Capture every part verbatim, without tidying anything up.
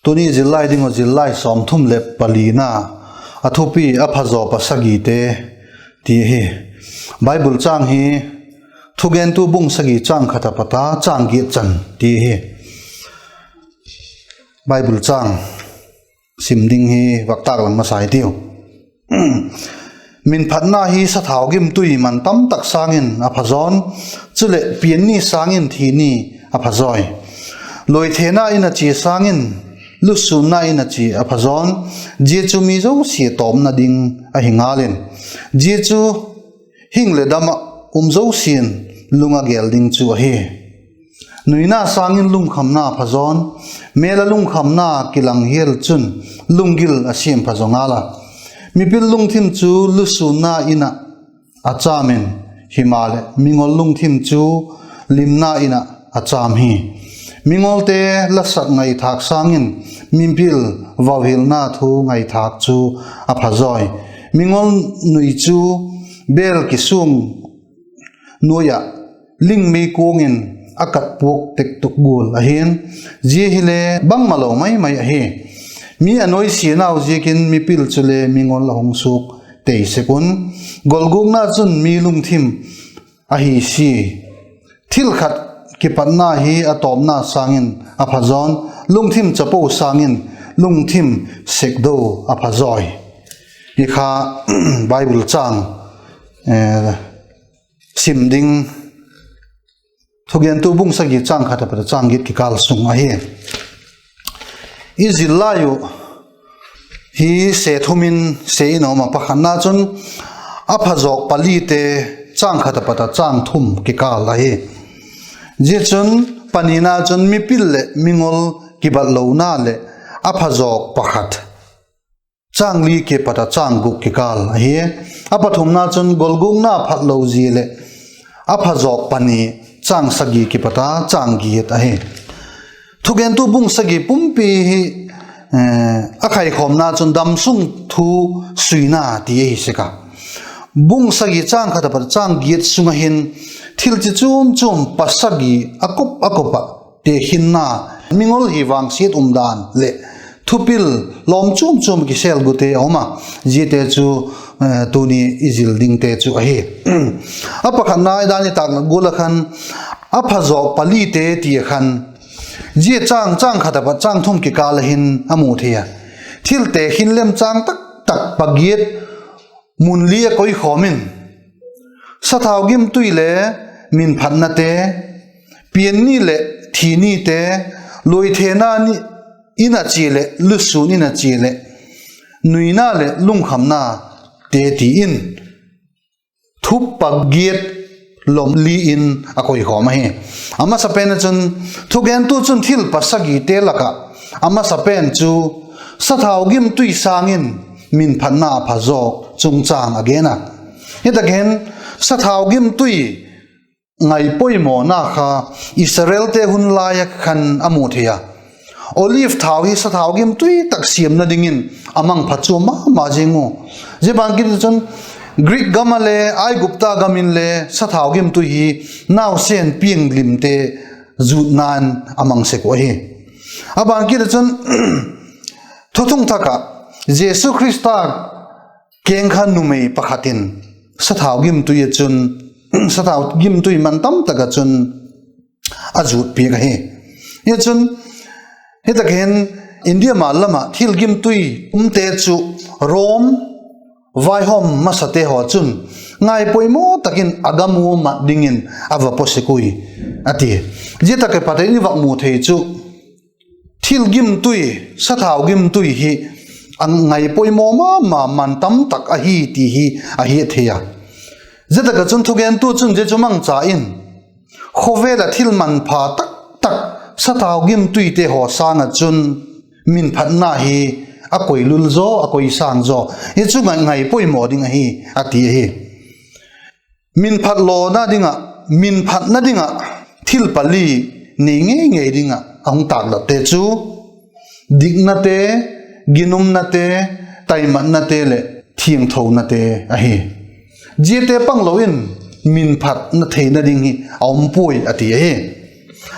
Tuni zillai ding uh zillai sawmthum leh palina, a thupi a phazaw pasagite ti hi. Bible châng hi Thugentu bung sagi châng khat a pat a châng giat chan ti hi. Bible châng sim ding hi vak tâk lang masa i tiu. Minphatna hi sathau gimtui man tam tak sâng in a phazaw'n, chuleh pianni sâng in thini a phazawi. Luithena in a chia sâng in lusûnna in a chia a phazaw'n, zia chu mi zosia tawpna ding ahi ngal in, zia chu hing leh dam ah um zosia'n lung a gel ding chu ahi. Nuina sâng in lungkhamna phazaw'n, mêl a lungkhamna kilang hial chun lunggil a siam pha zaw ngal a. Mipil lungthim chu lusûnna in ah a châm in, himaleh mingol lungthim chu limna in ah a châm hi. Mingolte lasak ngaithâk sâng in mipil vauhilna thu ngaithâk chu a phazawi. Mingol nui chu bêl kisuang nuai ah ling meikuang in a kat puak tek tuk gual ahi'n, zia hile bangmalo mai mai ahi. Mi a nuaisianau ziakin mipil chule mingol a hung suak tei sek un, golgukna chun mi lungthim ahi sia. Thil khat kipatna hi a tawpna sâng in a phazaw'n, lungthim chapo sâng in lungthim sekdo a phazawi. Hi kha Bible châng sim ding Thugentu bung sagi châng khat a pat a châng giat kikâl sung ahi. I zillai uh hi se thum in se in a um a, pakhatna chun a phazawk palite, châng khat a pat a châng thum kikâl ahi. Zia chun panina chun mipil leh mingol kibatlona leh a phazawk pakhat, châng li kipat a châng guk kikâl ahi. A pathumna chun golgukna phatlo zia leh a phazawk pani, châng sagi kipat a châng giat ahi. Thugentu bung sagi pumpi hi a khaikhawmna chun damsung thu suina ti ahi sek a. Bung sagi châng khat a pat châng giat sung ah hin thil chi chuam chuam pasagi a kop a kop ah tekhinna, mingol hi vangsiat umdan leh thupil lawm chuam chuam kisêl gute a um a, ziate chu tuni i zil dingte chu ahi. A pakhatna i dan i tâkna gual ah khan a phazawk palite ti a khan, zia châng, châng khat a pat châng thum kikâl ah hin a mu thei a. Thil tekhin lemchâng tak tak pagiat mun li a koikhawm in, sathau gimtui le minphatnate, pianni leh thinite, luithena in a chia leh lusûn in a chia leh nuina leh lungkhamnate ti in, thu pagiat lawm li in a koikhawm ahi. A masapen ah chun, thugentu chun thil pasagite lak ah a masapen chu sathau gimtui sâng in minphatna a phazawk chungchâng a gen a. Hitak hin sathau gimtui ngaipoimawna kha Israelte hun lai ah khan a mu thei a. Olive thau hi sathau gimtui tak siamna dingin a mangpha chuam ma ma ziang u. Zia bang kit chun Greek gam ah le Aigupta gam in le sathau gimtui hi nausen piang limte zutna'n a mang sek uh ahi. A bang kit chun Thuthung Thak ah Jesu Khrista keng kha numei pakhat in sathau gimtui ah chun, sathau gimtui man tam tak ah chun a zut piak ahi. Hi chun, hitak hin India mal lam ah thil gimtui umte chu Rom vaihawm masate haw chun ngaipoimaw tak in a gam ua mat dingin a va paw sek ui a ti. Zia tak ah pat in i vak mu thei chu thil gimtui, sathau gimtui hi a ngaipoimaw ma ma man tam tak ahi ti hi a hiat thei a. Zia tak ah chun thugentu chun zia chu mangcha in, khawvel ah thil manpha tak tak sathau gimtuite haw sâng ah chun minphatna hi a koilul zaw, a koisâng zaw. Hi chu ngai, ngaipoimaw ding ahi a ti ahi. Minphat lawna ding ah, minphatna ding ah thil pali nei ngei ngei ding ah a hung tâklatte chu diknate, ginumnate, taimatnate leh thiangthonate ahi. Ziate panglo in minphatna theina ding hi a um puai a ti ahi.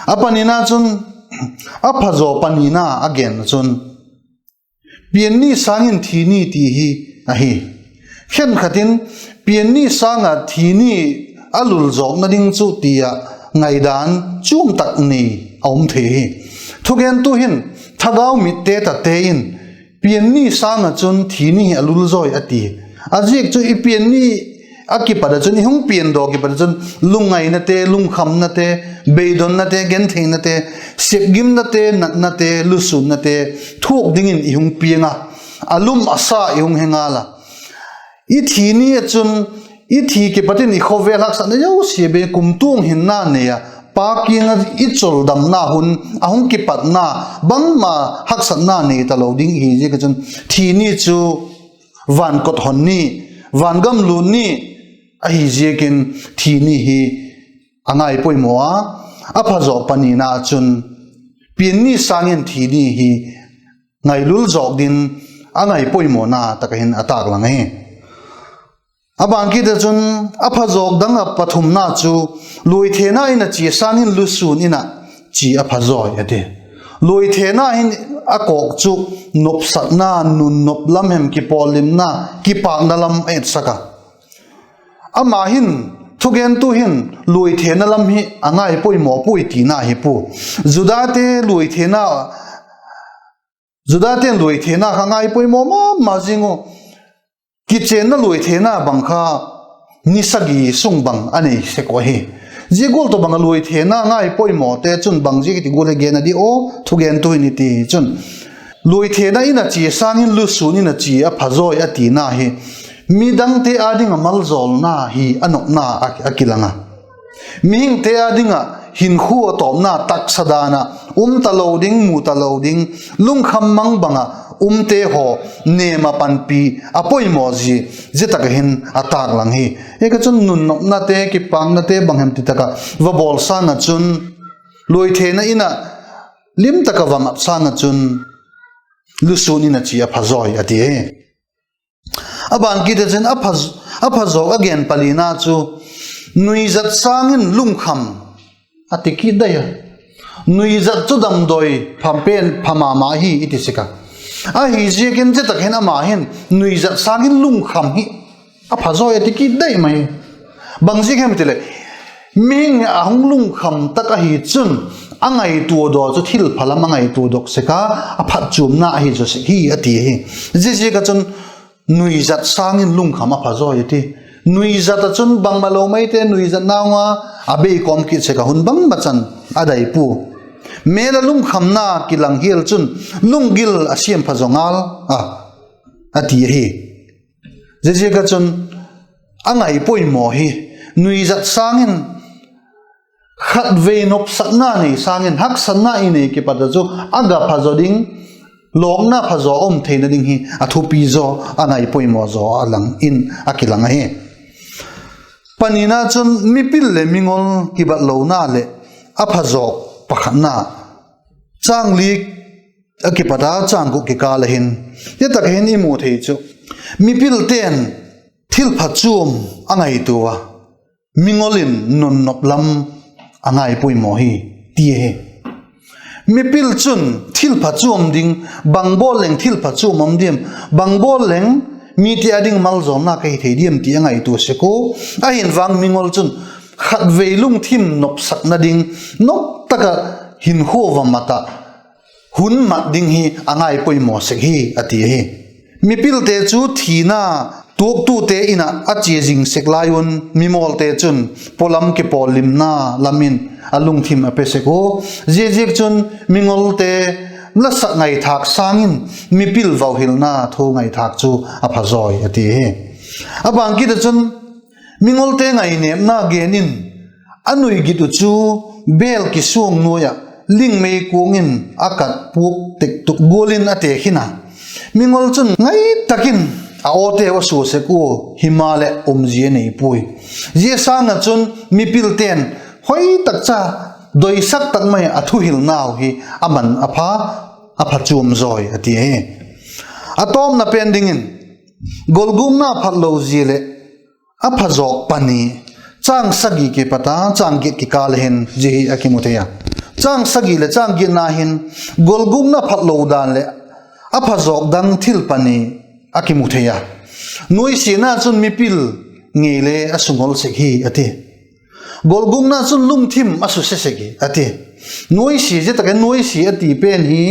A panina chun A phazaw panina a gen chun, pianni sâng in thi ni ti hi ahi. Khenkhat in pianni sâng ah thi ni a lul zawkna ding chu ti ah ngaidan chuam tak nei a um thei hi. Thugentu hin thagau mitte tate in pianni sâng ah chun thi ni hi a lul zawi a ti. A ziak chu i pianni a kipat ah chun, i hung piandaw kipat ah chun lungngainate, lungkhamnate, beidonnate, gentheinate, sepgimnate, natnate, lusûnnate thuak dingin i hung piang a, a lum a sa i hung he ngal a. I thi ni ah chun, i thi kipat in i khawvel haksatna zosia bei, kumtuang hinna nei a, Pa kiang ah i choldamna hun a hung kipatna, bangma haksatna nei talo ding ihi ziak ah chun thi ni chu van kot hon ni, van gam lût ni ahi ziakin thi ni hi a ngaipoimaw a. A phazaw panina chun pianni sâng in thi ni hi ngailul zawk dingin a ngaipoimawna tak ah hin a tâklang ahi. A ban kit ah chun, a phazawk dang ah pathumna chu, luaithena in a chia sâng in lusûn in a chia a phazawi a ti. Luaithena hin a kawk chu nopsakna, nun nop lam hem, kipawllimna, kipâkna lam a etsak a. Ama hin, thugentu hin luaithena lam hi a ngaipoimaw puai tina hi pua. Judate luaithena, Judate'n luaithena kha ngaipoimaw ma ma zing u. Kichênna luaithena bang kha ni sagi sung bang a nei sek uh ahi. Zia gual tawhbang ah luaithena ngaipoimawte chun bang ziak i ti gual a gen a di aw, thugentu in i ti chun, luaithena in a chia sâng in lusûn in a chia a phazawi a tina hi midangte â ding ah malzawlna hi a nopna a, a kilang a. Mihingte â ding ah hinkhua a tawpna, taksa dan ah um talo ding, mu talo ding, lungkham mang bang ah umte haw nêm ah panpi a poimaw zia, zia tak ah hin a tâklang hi. Hi kha chun nun nopnate, kipâknate bang hem ti tak ah va bawl sâng ah chun, luaithena in a lim tak ah va mat sâng ah chun lusûn in a chia a phazawi a ti hi. A ban kit ah chun a pha, a phazawk a gen palina chu, nuizat sâng in lungkham a ti kit dai a. Nuizat chu damdawi pha pen pha ma ma hi i ti sek a. Ahi ziakin zia tak hin ama hin nuizat sâng in lungkham hi a phazawi a ti kit dai mai. Bang ziak hem ti leh, mihing a hung lungkham tak ahi chun a ngaituadaw chu thilpha lam a ngaituadok sek a, a phatchuamna ahi zaw sek hi a ti hi. Ziaziak ah chun nuizat sâng in lungkham a phazawi a ti. Nuizat ah chun bangmalo maite nuizat nau nga a bei kawm kit sek a, hun bangma chan a dai pua. Mêl ah lungkhamna kilang hial chun lunggil a siampha zaw ngal a, a ti ahi. Ziaziak ah chun a ngaipoimaw hi, nuizat sâng in, khatvei nopsakna nei sâng in haksatna i nei kipat ah chu a ga phazaw ding, lawkna phazaw um theina ding hi a thupi zaw, a ngaipoimaw zaw a lang in a kilang ahi. Panina chun mipil leh mingol kibatlona leh a phazawk pakhatna, châng li a kipat a châng guk kikâl a hin, zia tak hin i mu thei chu, mipilte'n thilpha chuam a ngaitua a, mingol in nunnop lam a ngaipoimaw hi, ti ahi. Mipil chun thilpha chuam ding, bang bawl leng thilpha chuam um diam, bang bawl leng mite â ding malzawlna ka hi thei diam ti a ngaitua sek ua. Ahin vang mingol chun khatvei lungthim nopsakna ding, nop tak ah hinkhua va mat ah hun mat ding hi a ngaipoimaw sek hi a ti ahi. Mipilte chu thina tuaktute in ah a chia zing sek lai un, mimawlte chun pawlam kipawllimna lam in a lungthim a pe sek ua. Ziaziakchun, mingolte lasak ngaithâk sâng in mipil vauhilna thu ngaithâk chu a phazawi a ti hi. A ban kit ah chun, mingolte ngainêpna gen in, a nui git uh chu bêl kisuang nuai ah lingmei kuang in a kat puak tektuk gual in a tekhin a. Mingol chun ngai tak in a awteu a sua sek ua, himaleh umzia nei puai. Zia sâng ah chun mipilte'n hoi tak cha, doisak tak mai a thuhilnau hi a man a pha, a phachuam zawi a ti hi. A tawpna pen dingin, golgukna phatlo zia leh a phazawk pani, châng sagi kipat a châng giat kikâl hin zia hi a kimu thei a. Châng sagi leh châng giatna hin golgukna phatlo dan leh a phazawk dang thil pani a kimu thei a. Nuaisiana chun mipil ngei le a sungol sek hi a ti. Golgukna chun lungthim a suse sek hi a ti. Nuaisia, zia tak ah nuaisia a ti pen hi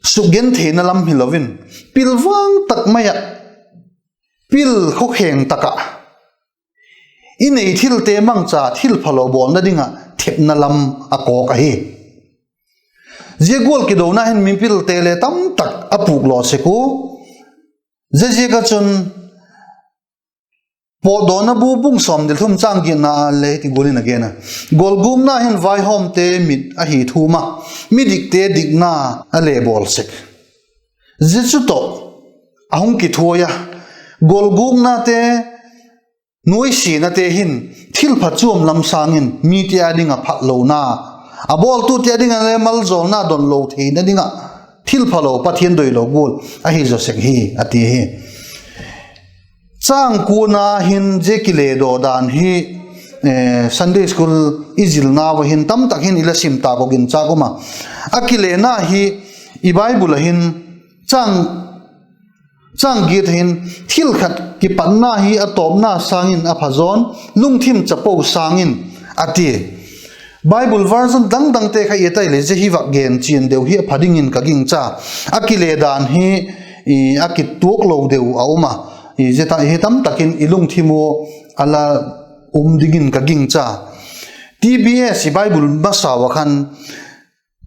sukgentheina lam hilo in, pilvang tak mai ah, pil khawkheng tak ah i nei thilte mangcha thilphalo bawlna ding ah thepna lam a kawk ahi. Zia gual kidona hin mipilte le tamtak a puklaw sek u. Ziaziak ah chun Pawtdawna bu bung sawmni leh thum châng giatna le hiti gual in a gen a: Golgukna hin vaihawmte mit a hi thum a, midikte dikna a le bawl sek. Zia chu tawh a hung kithuai a, golguknate, nuaisinate hin thilpha chuam lam sâng in mite â ding ah phatlona, a bawltute â ding ah le maljawlna donlo theina ding ah thilphalo, Pathian doilo gual ahi zaw sek hi a ti hi. Châng kuana hin zia kiledaw dan hi Sunday school i zilnau ah hin tamtak hin i la sim tâk uh ginchâk um a. A kilena hi i Bible ah hin châng giat hin, thil khat kipatna hi a tawpna sâng in a phazaw'n, lungthim chapo sâng in a ti. Bible version dang dangte kha i et a leh zia hi vak gen chian deu hi a pha dingin ka gingcha. A kile dan hi a kituak lo deu a um a, zia hi tamtak in i lungthim ua a la um dingin ka gingcha. TBS i Bible masau ah khan,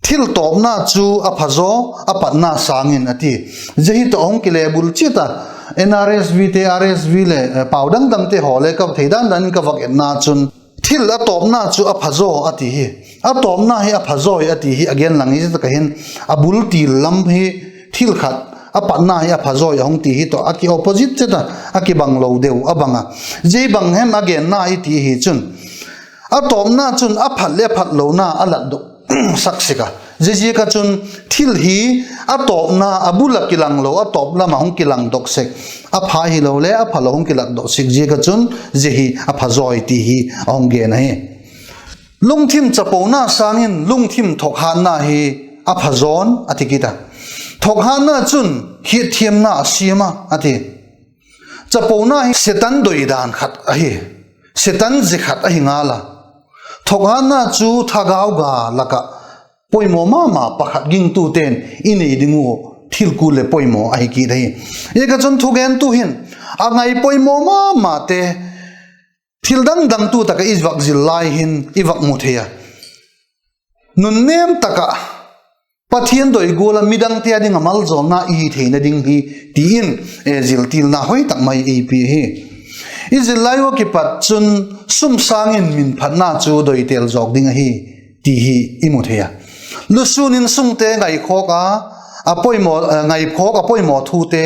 thil tawpna chu a phazaw, a patna sâng in a ti. Zia hi tawh a hung kile bul chiat a, NRSV te, RSV leh pau dang dangte haw le ka thei dan dan in ka vak etna chun, thil a tawpna chu a phazaw a ti hi. A tawpna hi a phazawi a ti hi a gen lang hi, zia tak ah hin a bul til lam hi, thil khat a patna hi a phazawi a hung ti hi tawh a ki opposite chiat a, a kibanglo deu a bang a. Zia bang hem a genna i ti hi chun, a tawpna chun a phat leh a phatlona a latdok sak sek a. Ziaziak ah chun thil hi a tawpna, a bul ah kilanglo, a tawp lam ah hung kilangdok sek, a pha hilo le a phalo hung kilatdok sek ziak ah chun zia hi a phazawi ti hi a hung gen ahi. Lungthim chapona sâng in lungthim thokhatna hi a phazaw'n a ti kit a. Thokhatna chun hiatthiamna a siam a, a ti. Chapona hi Setan doi dan khat ahi. Setan ze khat ahi ngal a. Thokhatna chu thagau ga lak ah poimaw ma ma pakhat gingtute'n i nei ding uh thil kul leh poimaw ahi kit ahi. Ziak ah chun thugentu hin a ngai poimaw ma mate, thil dang dangtu tak ah i vak zil lai hin i vak mu thei a, nunnêm tak ah Pathian doi gual ah midangte â ding ah maljawlna i hi theina ding hi, ti in ziltilna hoi tak mai ei pia hi. I zil lai ua kipat chun sum sâng in minphatna chu doitel zawk ding ahi, ti hi i mu thei a. Lusûn insungte ngaikhawk a, ngaikhawk a poimaw thute,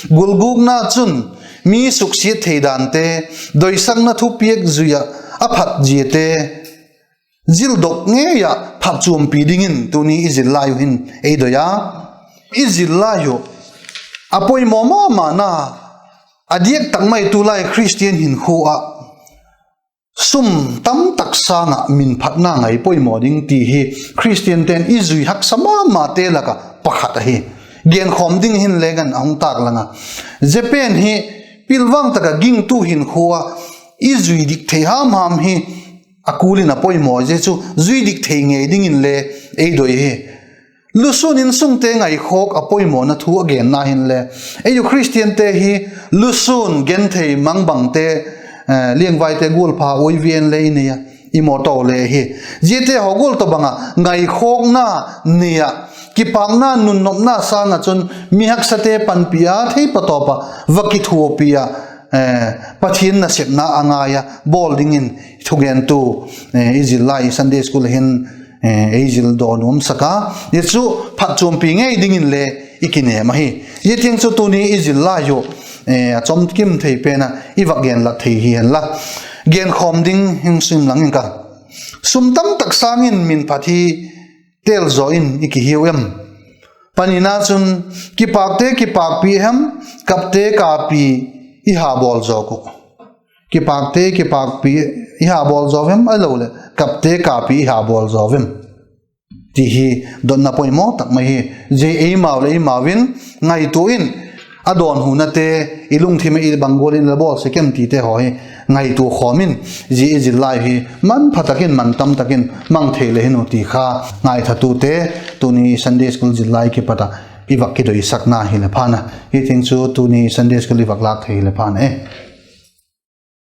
gulgukna chun mi suksiat thei dante, doisakna thupiak zui ah a phat ziate, zildok ngei ah phatchuampi dingin tuni i zil lai uh hin ei doi a. I zil lai uh a poimaw ma mana, a diak tak mai tulai Khristian hinkhua ah sum tamtak sâng ah minphatna ngai poimaw ding ti hi Khristiante'n i zui haksa ma mate lak ah pakhat ahi. Genkhawm ding hin le ngan a hung tâk lang a, zia pen hi pilvang tak ah gingtu hinkhua ah i zui dik thei ham ham hi a kul in a poimaw, zia chu zui dik thei ngei dingin le ei doi hi. Lusûn insungte ngaikhawk a poimawna thu a genna hinle, ei u Khristiante hi lusûn, genthei, mangbangte, liangvaite gual pha uai ven le i nei a, i mawtaw le hi. Ziate haw gual tawh bang ah ngaikhawkna nei ah, kipâkna nunnopna sâng ah chun mi haksate panpi a, thei patawp ah va kithuapi ah, Pathian nasepna a ngai a bawl dingin thugentu i zil lai Sunday school hin ei zil daw nuamsak a, zia chu phatchuampi ngei dingin le i kinêm ahi. Zia tiang chu tuni i zil lai uh a chawmkim thei pen ah i vak genlat thei hi henla, genkhawm ding hung sim lang ing ka. Sum tamtak sâng in minphat hi têl zaw in i kihiu em? Panina chun, kipâkte kipâkpi hem, kapte kapi i ha bawl zaw uh? Kipâkte kipâkpi i ha bawl zaw em, ahiloleh kapte kapi i ha bawl zaw em? ti hi dotna poimaw tak mai hi. Zia eimau leh eimau in ngaitua in, a dawnhunate, i lungthim ah i bang gual in la bawl sek em tite haw hi ngaitua khawm in, zia i zillai hi manpha tak in, mantam tak in mang thei le hin u ti kha ngaithatute, tuni Sunday School zillai kipat ah i vak kidoisakna hile phan a. Hi tiang chu tuni Sunday School i vak lâk thei hile phan e.